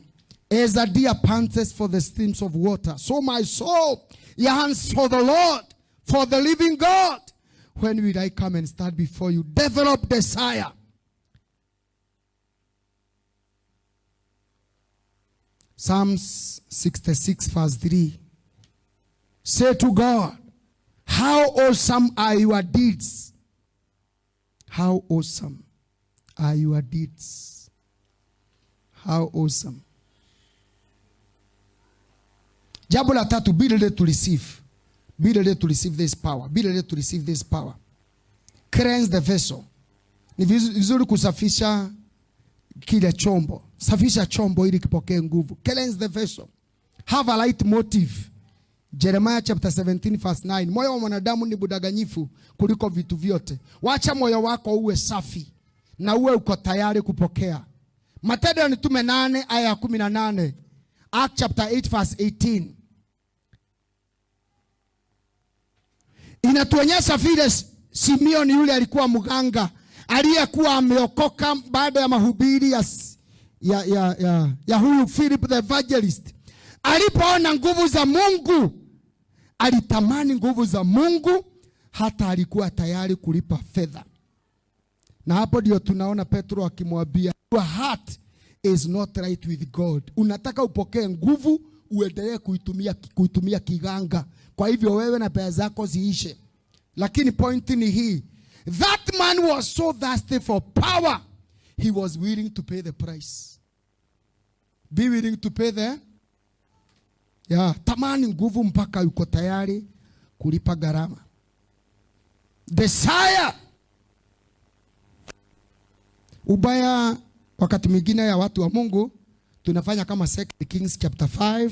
[SPEAKER 1] As a deer panteth for the streams of water, so my soul yearns for the Lord, for the living God. When will I come and stand before you? Develop desire. Psalms 66 verse 3. Say to God, how awesome are your deeds. How awesome are your deeds. How awesome. Jambo la tatu, be ready to receive. Be ready to receive this power. Be ready to receive this power. Cleanse the vessel. Ni vizuri kusafisha kile chombo. Safisha chombo ili kipokee nguvu. Cleanse the vessel. Have a right motive. Jeremiah chapter 17 verse 9. Moyo wa mwanadamu ni budaganyifu kuliko vitu vyote. Wacha moyo wako uwe safi na uwe uko tayari kupokea. Matendo ya Mitume 8 aya ya 18. Acts chapter 8 verse 18. Inatuonyesha vile Simeon yule alikuwa mganga aliyekuwa ameokoka baada ya mahubiri ya huyu Philip the evangelist. Alipoona nguvu za Mungu, alitamani nguvu za Mungu, hata alikuwa tayari kulipa fedha. Na hapo ndio tunaona Petro akimwambia, your heart is not right with God. Unataka upokee nguvu, uendelee kuitumia kiganga. Kwa hivyo wewe na pesa zako ziishe. Lakini point ni hii. That man was so thirsty for power, he was willing to pay the price. Be willing to pay the... Yeah, tamani nguvu mpaka yuko tayari kulipa gharama. Desire. Ubaya wakati mwingine ya watu wa Mungu tunafanya kama 2 Kings chapter 5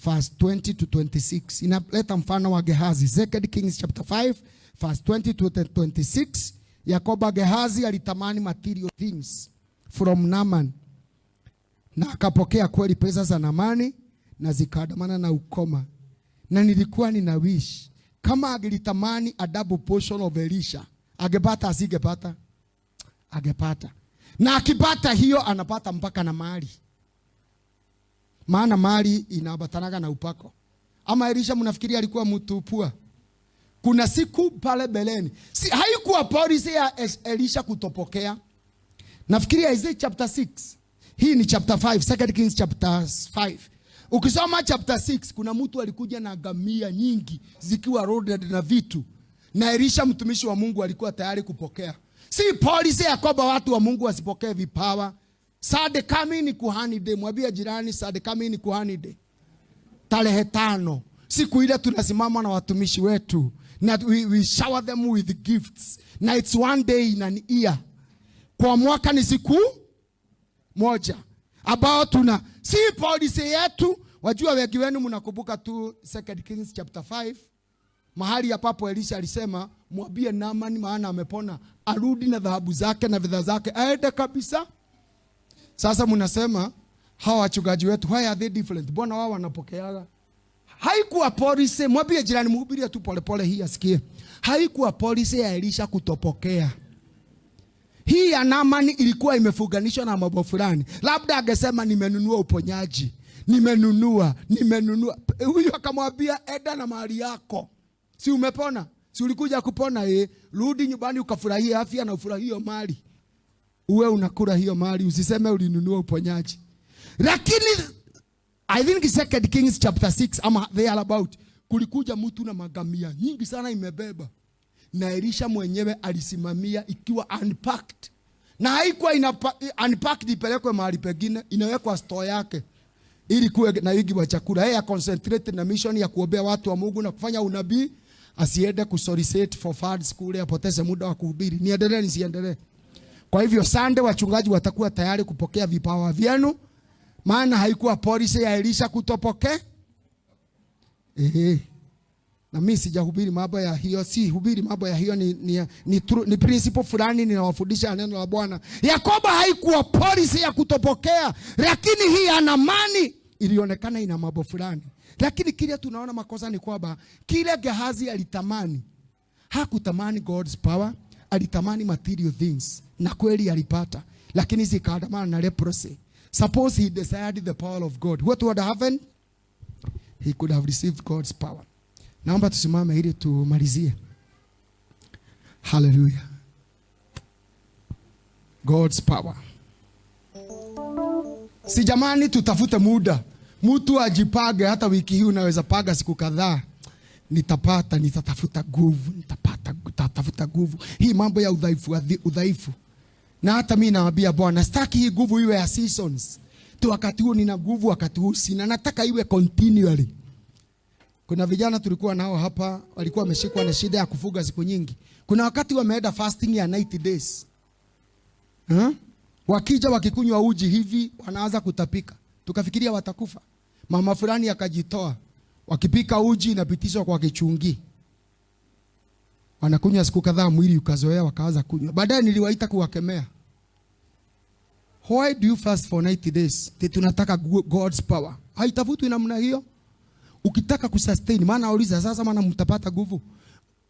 [SPEAKER 1] verse 20 to 26. Inaleta mfano wa Gehazi. 2 Kings chapter 5 verse 20 to 26. Yakoba Gehazi alitamani material things from Naaman. Na akapokea kweli pesa za Naamani na zikaandamana na ukoma. Na nilikuwa nina wish Kama angelitamani a double portion of Elisha, angepata asingepata? Angepata. Na akipata hiyo, anapata mpaka na mali. Maana mali inaambatanaga na upako. Ama Elisha mnafikiria alikuwa mtu poor? Kuna siku pale beleni. Si, haikuwa policy ya Elisha kutopokea. Nafikiria Isaiah chapter 6. Hii ni chapter 5, Second Kings chapter 5. Ukisoma chapter 6, kuna mtu alikuja na ngamia nyingi zikiwa loaded na vitu. Na Elisha mtumishi wa Mungu alikuwa tayari kupokea. Si policy ya kwamba watu wa Mungu wasipokee vipawa. Sunday coming ni kuhani day. Mwambie jirani, Sunday coming ni kuhani day. Tarehe 5. Siku ile tunasimama na watumishi wetu na we shower them with gifts. Na it's one day in an year. Kwa mwaka ni siku moja ambao tuna, si policy yetu. Wajua wengi wenu mnakumbuka tu Second Kings chapter 5, mahali ambapo Elisha alisema, "Mwambie Naaman maana amepona, arudi na dhahabu zake na fedha zake, aende kabisa." Sasa mnasema hawa wachungaji wetu, why are they different? Mbona wao wanapokeaga? Haikuwa policy. Mwambie jirani, mhubirie tu polepole hii asikie. Haikuwa policy ya Elisha kutopokea. Hii ya Naamani ilikuwa imefunganishwa na mambo fulani. Labda angesema, "Nimenunua uponyaji, nimenunua, nimenunua." Huyu akamwambia, "Enda na mali yako, si umepona? Si ulikuja kupona? Eh, rudi nyumbani ukafurahie afya na ufurahie hiyo mali, uwe unakula hiyo mali, usiseme ulinunua uponyaji." Lakini I think Second Kings chapter 6 ama there about, kulikuja mtu na magamia nyingi sana imebeba, na Elisha mwenyewe alisimamia ikiwa unpacked, na haikuwa unpacked ipelekwe mahali pengine, inawekwa store yake ili kuwe na wingi wa chakula. Yeye concentrate na mission ya kuombea watu wa Mungu na kufanya unabii, asiende kusolicit for funds kule, apoteze muda wa kuhubiri. Niendelee nisiendelee? Kwa hivyo Sunday wachungaji watakuwa tayari kupokea vipawa vyenu, maana haikuwa policy ya Elisha kutopokea. Ehe. Na mimi sijahubiri mambo ya hiyo, si hubiri mambo ya hiyo, ni principle fulani ninawafundisha neno la Bwana. Yakobo haikuwa policy ya kutopokea, lakini hii ya Naamani ilionekana ina mambo fulani. Lakini kile tunaona makosa ni kwamba kile Gehazi alitamani, hakutamani God's power, alitamani material things, na kweli alipata, lakini zikaandamana na leprosy. Suppose he desired the power of God, what would happen? He could have received God's power. Naomba tusimame ili tumalizie. Hallelujah. God's power. Si jamani, tutafute muda, mtu ajipange. Hata wiki hii unaweza panga siku kadhaa, nitapata, nitatafuta nguvu, nitapata, nitatafuta nguvu. Hii mambo ya udhaifu, udhaifu. Na hata mimi naambia Bwana, sitaki hii nguvu iwe ya seasons tu, wakati huu nina nguvu, wakati huu sina. Nataka iwe continually. Kuna vijana tulikuwa nao hapa walikuwa wameshikwa na shida ya kufunga siku nyingi. Kuna wakati wameenda fasting ya 90 days. Huh? Wakija wakikunywa uji hivi wanaanza kutapika. Tukafikiria watakufa. Mama fulani akajitoa. Wakipika uji inapitishwa kwa kichungi. Wanakunywa siku kadhaa, mwili ukazoea, wakaanza kunywa. Baadaye niliwaita kuwakemea. "Why do you fast for 90 days?" Ati tunataka God's power. Haitafutwi namna hiyo. Ukitaka kusustain, maana auliza sasa, maana mtapata nguvu.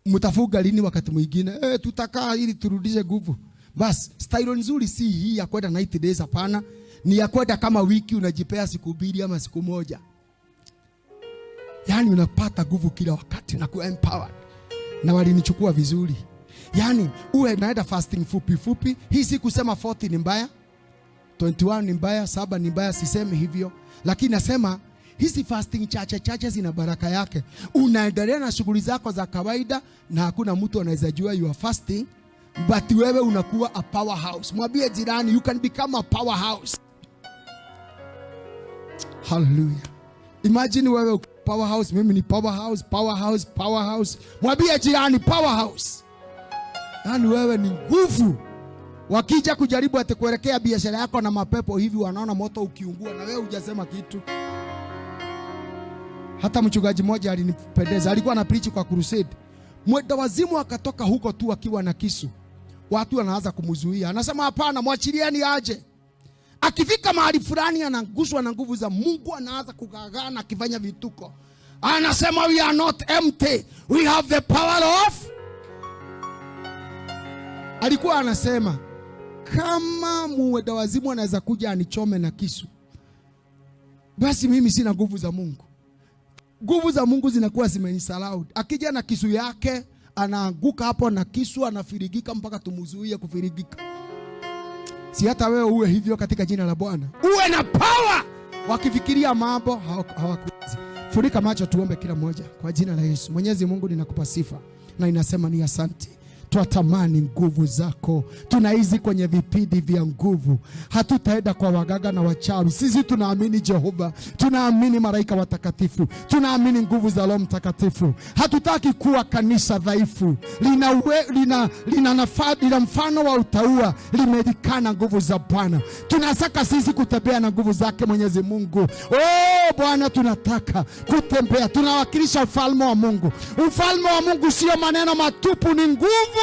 [SPEAKER 1] Mtafunga lini wakati mwingine? Eh, tutakaa ili turudishe nguvu. Bas, style nzuri si hii ya kwenda 90 days, hapana. Ni ya kwenda kama wiki unajipea siku 2 ama siku 1. Yaani unapata nguvu kila wakati, unakuwa empowered. Na walinichukua vizuri. Yaani uwe naenda fasting fupi fupi. Hii si kusema 40 ni mbaya, 21 ni mbaya, 7 ni mbaya, sisemi hivyo. Lakini nasema hizi fasting chache chache zina baraka yake. Unaendelea na shughuli zako za kawaida na hakuna mtu anaweza jua you are fasting, but wewe unakuwa a powerhouse. Mwambie jirani, you can become a powerhouse. Hallelujah. Imagine wewe powerhouse, mimi ni powerhouse, powerhouse, powerhouse. Mwambie jirani, powerhouse. Yaani wewe ni nguvu. Wakija kujaribu ati kuelekea biashara yako na mapepo hivi, wanaona moto ukiungua na wewe hujasema kitu. Hata mchungaji mmoja alinipendeza, alikuwa na preach kwa crusade. Mwenda wazimu akatoka huko tu akiwa na kisu. Watu wanaanza kumzuia. Anasema, "Hapana, mwachilieni aje." Akifika mahali fulani anaguswa na nguvu za Mungu, anaanza kugagana akifanya vituko. Anasema we are not empty, we have the power of. Alikuwa anasema kama mwendawazimu anaweza kuja anichome na kisu, basi mimi sina nguvu za Mungu. Nguvu za Mungu zinakuwa zimenisurround. Akija na kisu yake anaanguka hapo na kisu, anafirigika mpaka tumuzuie kufirigika. Si hata wewe uwe hivyo katika jina la Bwana, uwe na power. Wakifikiria mambo hawakuwezi. Funika macho tuombe kila mmoja kwa jina la Yesu. Mwenyezi Mungu, ninakupa sifa na inasema ni asante. Twatamani nguvu zako, tunaishi kwenye vipindi vya nguvu. Hatutaenda kwa waganga na wachawi. Sisi tunaamini Jehova, tunaamini malaika watakatifu, tunaamini nguvu za Roho Mtakatifu. Hatutaki kuwa kanisa dhaifu lina mfano wa utaua, limelikana nguvu za Bwana. Tunataka sisi kutembea na nguvu zake Mwenyezi Mungu. Oh Bwana, tunataka kutembea, tunawakilisha ufalme wa Mungu. Ufalme wa Mungu sio maneno matupu, ni nguvu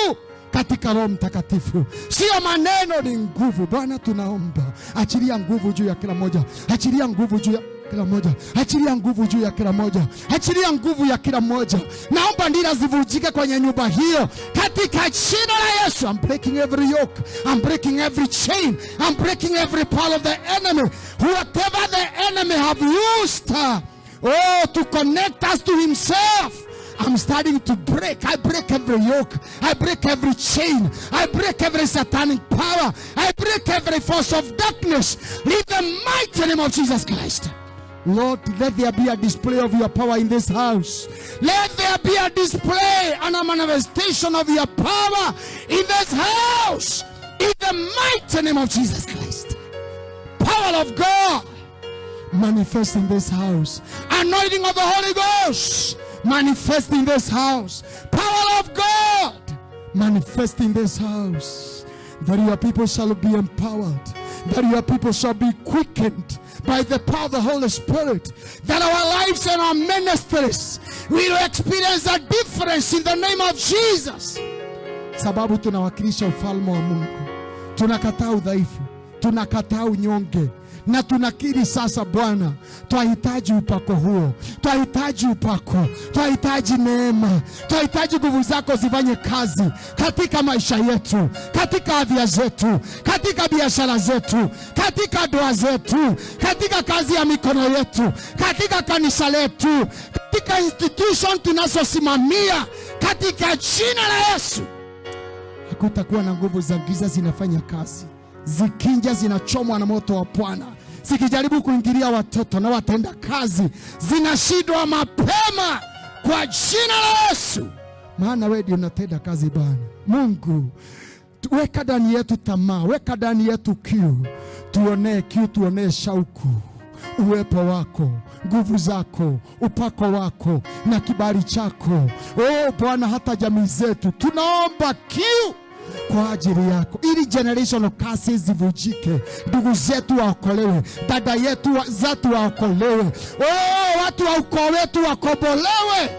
[SPEAKER 1] katika Roho Mtakatifu, sio maneno, ni nguvu. Bwana, tunaomba achilia nguvu juu ya kila mmoja, achilia nguvu juu ya kila mmoja, achilia nguvu juu ya kila mmoja, achilia nguvu ya kila mmoja. Naomba nira zivunjike kwenye nyumba hiyo katika jina la Yesu. I'm breaking every yoke, I'm breaking every chain, I'm breaking every power of the enemy. Whatever the enemy have used, oh, to connect us to himself, I'm starting to break. I break every yoke. I break every chain. I break every satanic power. I break every force of darkness. In the mighty name of Jesus Christ. Lord, let there be a display of your power in this house. Let there be a display and a manifestation of your power in this house. In the mighty name of Jesus Christ. Power of God manifest in this house. Anointing of the Holy Ghost manifest in this house. Power of God manifest in this house. That your people shall be empowered. That your people shall be quickened by the power of the Holy Spirit. That our lives and our ministries will experience a difference in the name of Jesus. Sababu tunawakilisha ufalme wa Mungu. Tunakataa udhaifu, tunakataa unyonge na tunakiri sasa, Bwana, twahitaji upako huo, twahitaji upako, twahitaji neema, twahitaji nguvu zako zifanye kazi katika maisha yetu, katika afya zetu, katika biashara zetu, katika ndoa zetu, katika kazi ya mikono yetu, katika kanisa letu, katika institution tunazosimamia, katika jina la Yesu. Hakutakuwa na nguvu za giza zinafanya kazi, zikija zinachomwa na moto wa Bwana, zikijaribu kuingilia watoto na watenda kazi zinashindwa mapema kwa jina la Yesu, maana wewe ndio unatenda kazi. Bwana Mungu, weka ndani yetu tamaa, weka ndani yetu kiu, tuonee kiu, tuonee shauku uwepo wako, nguvu zako, upako wako na kibali chako. Oh Bwana, hata jamii zetu tunaomba kiu kwa ajili yako, ili generational curses zivunjike, ndugu zetu waokolewe, dada yetu zetu waokolewe, oh, watu wa ukoo wetu wakombolewe,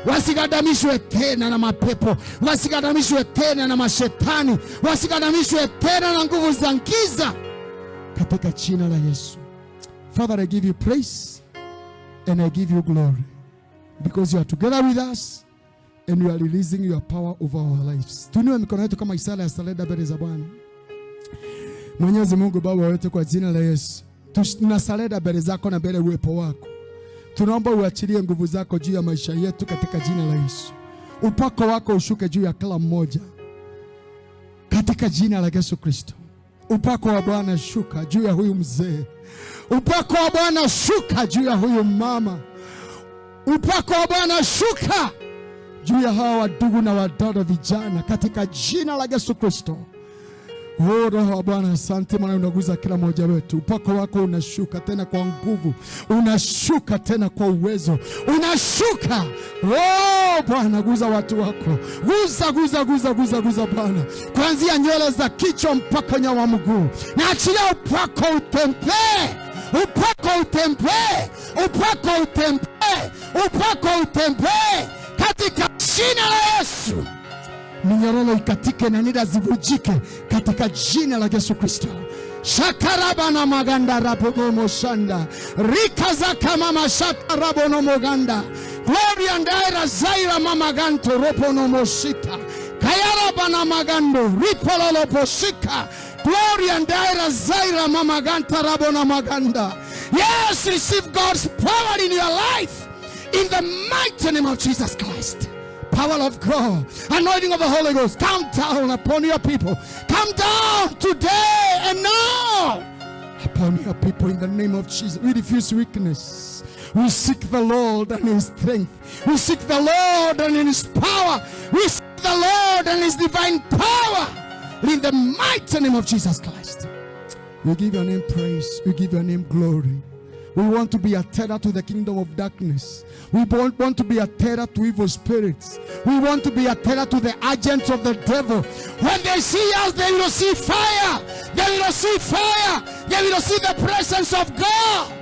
[SPEAKER 1] wasigandamishwe tena na mapepo, wasigandamishwe tena na mashetani, wasigandamishwe tena na nguvu za giza, katika jina la Yesu. Father, I give you praise and I give you glory because you are together with us and you are releasing your power over our lives. Tuinue mikono yetu kama ishara ya surrender mbele za Bwana. Mwenyezi Mungu Baba wetu, kwa jina la Yesu, tunasurrender mbele zako na mbele uwepo wako. Tunaomba uachilie nguvu zako juu ya maisha yetu katika jina la Yesu. Upako wako ushuke juu ya kila mmoja katika jina la Yesu Kristo. Upako wa Bwana shuka juu ya huyu mzee. Upako wa Bwana shuka juu ya huyu mama. Upako wa Bwana shuka juu ya hawa wadugu na wadada vijana katika jina la Yesu Kristo. Oh, Roho wa Bwana, asante maana unaguza kila mmoja wetu. Upako wako unashuka tena kwa nguvu, unashuka tena kwa uwezo, unashuka. Oh Bwana, guza watu wako, guza, guza, guza, guza, guza Bwana, kuanzia nywele za kichwa mpaka nyayo wa mguu, na achilia upako utembee, upako utembee, upako utembee, upako utembee katika jina la Yesu. Minyororo ikatike na nira zivunjike katika jina la Yesu Kristo. Shakaraba na maganda rabogo moshanda rikaza kama mashaka rabono moganda. Gloria ndaira zaira mamaganto roponomoshita. Kayara bana magando ripololoposika. Gloria ndaira zaira mamaganta rabona maganda. Yes, receive God's power in your life in the mighty name of Jesus Christ. Power of God, anointing of the Holy Ghost, come down upon your people. Come down today and now upon your people in the name of Jesus. We refuse weakness. We seek the Lord and His strength. We seek the Lord and His power. We seek the Lord and His divine power in the mighty name of Jesus Christ. We give your name praise. We give your name glory. We want to be a terror to the kingdom of darkness. We don't want to be a terror to evil spirits. We want to be a terror to the agents of the devil. When they see us, they will see fire. They will see fire. They will see the presence of God.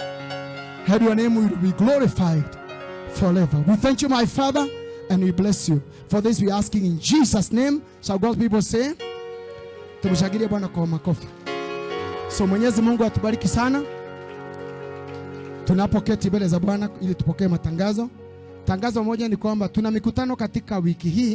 [SPEAKER 1] And your name will be glorified forever. We thank you, my Father, and we bless you. For this we are asking in Jesus' name. Shall God's people say? Tumshangilie Bwana kwa makofi. So Mwenyezi Mungu atubariki sana tunapoketi mbele za Bwana ili tupokee matangazo. Tangazo moja ni kwamba tuna mikutano katika wiki hii.